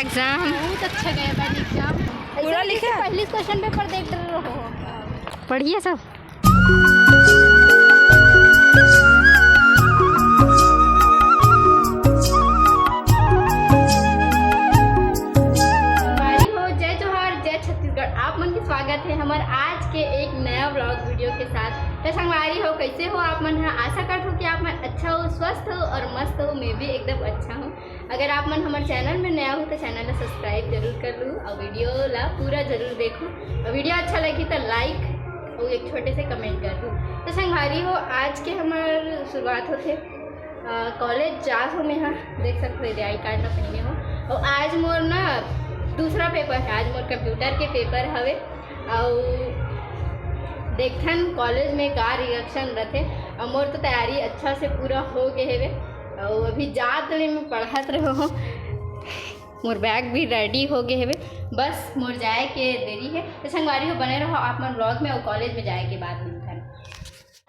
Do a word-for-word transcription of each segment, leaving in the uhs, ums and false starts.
Exam? बहुत अच्छा गया बहन एग्जाम। पूरा ऐसा लिखा? पहली क्वेश्चन पेपर देख रहे हो? पढ़िए सब। संगवारी हो, जय जोहार, जय छत्तीसगढ़। आप मन के स्वागत है हमर आज के एक नया व्लॉग वीडियो के साथ। तो संगवारी हो, कैसे हो आप मन ह? आशा करत हो कि आप मन अच्छा हो, स्वस्थ हो और मस्त हो। मैं भी एकदम अच्छा हूँ। अगर आप मन हमर चैनल में नया हो तो चैनल ला सब्सक्राइब जरूर कर लू और वीडियो ला पूरा जरूर देखू और वीडियो अच्छा लगी तो लाइक और एक छोटे से कमेंट कर दू। तो संगवारी हो, आज के हमर शुरुआत होथे, अ, कॉलेज जात हो मैं हा, देख सकते हो, आई कार्ड ला पहने हो। और आज मोर ना दूसरा पेपर है, आज मोर कंप्यूटर के पेपर हवे। और देखथन कॉलेज में का रिएक्शन रथे। और मोर तो तैयारी अच्छा से पूरा हो गए हेवे। और अभी जात ले मैं पढ़त रहे हो, मोर बैग भी रेडी हो गए हेवे, बस मोर जाए के देरी है। तो संगवारी हो, बने रहो आप मन व्लॉग में और कॉलेज में जाए के बाद मिलथन।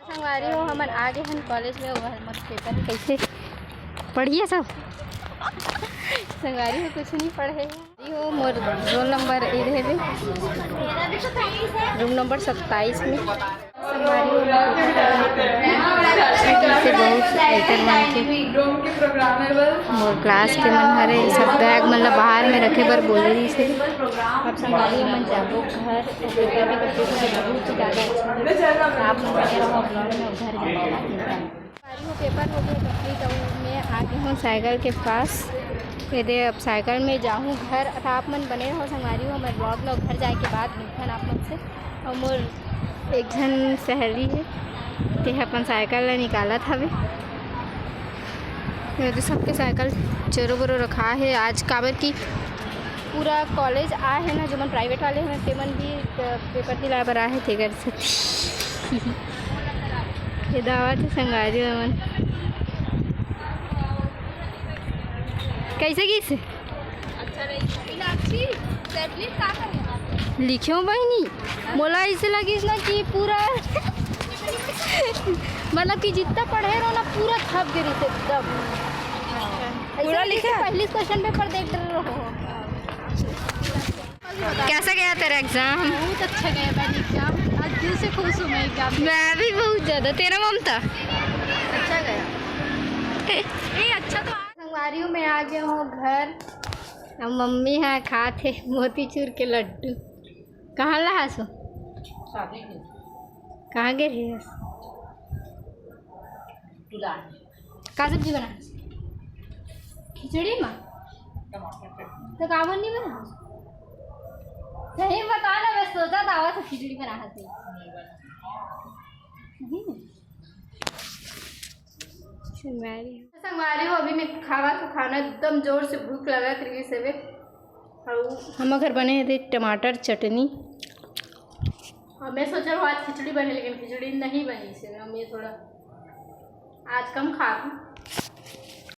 संगवारी हो, हमन आ गए हन कॉलेज में, ओहर मत पेपर कैसे पढ़िए सब। संगवारी हो, कुछ नहीं पढ़े हैं। संगवारी हो, मोर रोल नंबर ए रहे, रूम नंबर सत्ताईस में। संगवारी हो, मोर पेपर खत्म हो गए। से बहुत बेहतर मन के मोर क्लास के मन हरे, सब बैग मन ला बाहर में रखे बर बोले रहिस हे। अब संगवारी हो, हमन जाबो घर। बहुत ही ज़्यादा अच्छा लगा। आप मन के रहो ब्लॉग में, घर जाके बात करते हैं। संगवारी हो, पेपर हो गया कंप्लीट और मैं आ गई हूँ साइकिल के पास। ये दे, अब साइकिल में जाहूँ घर। तो आप मन बने रहो संगवारी हो, मैं ब्लॉग में घर जाए के बाद मिलथन आप मन से। और मोर एक झन सहेली है, ते ह अपन साइकिल ला निकालत हवे। ये तो सबके साइकिल चोरो बोरो रखा है आज, काबर कि पूरा कॉलेज आए है ना, जो मन प्राइवेट वाले हैं, ते मन भी पेपर दिलाए बर आए है, तेकर सेती। ये दावा थे संगवारी मन। कैसे गिस? अच्छा नहीं, मीनाक्षी, सैडली का करे? लिखे हो बहिनी, मोला ऐसे लगिस ना कि पूरा मतलब कि जितना पढ़े रहो ना, पूरा थप गिरिस एकदम। पूरा ऐसे लगिस कि लिखे? पहली क्वेश्चन पेपर देख रहे हो। कैसा गया तेरा एग्जाम? बहुत अच्छा गया बहन एग्जाम। आज दिल से खुश हूँ मैं एग्जाम में। मैं भी बहुत ज्यादा। तेरा ममता? अच्छा गया। ए, अच्छा तो आज संगवारी हो, मैं आ गया हूँ घर। अब मम्मी हा खात हे मोतीचूर के लड्डू। कहाँ ला हस? शादी के। कहाँ गे रहे हस? दुकान। का सब्जी बना? खिचड़ी मा? टमाटर चटनी। तो काबर नहीं बना? सही बता ना, मैं सोचा था, आवा तो खिचड़ी बना हस। नहीं बना। सही में? संगवारी हो, अभी मैं खावा तो खाना एकदम जोर से भूख लगा करिए से। और हमर घर बने हे टमाटर चटनी। और मैं सोचा हूँ आज खिचड़ी बने, लेकिन खिचड़ी नहीं बनी से। हम ये थोड़ा आज कम खा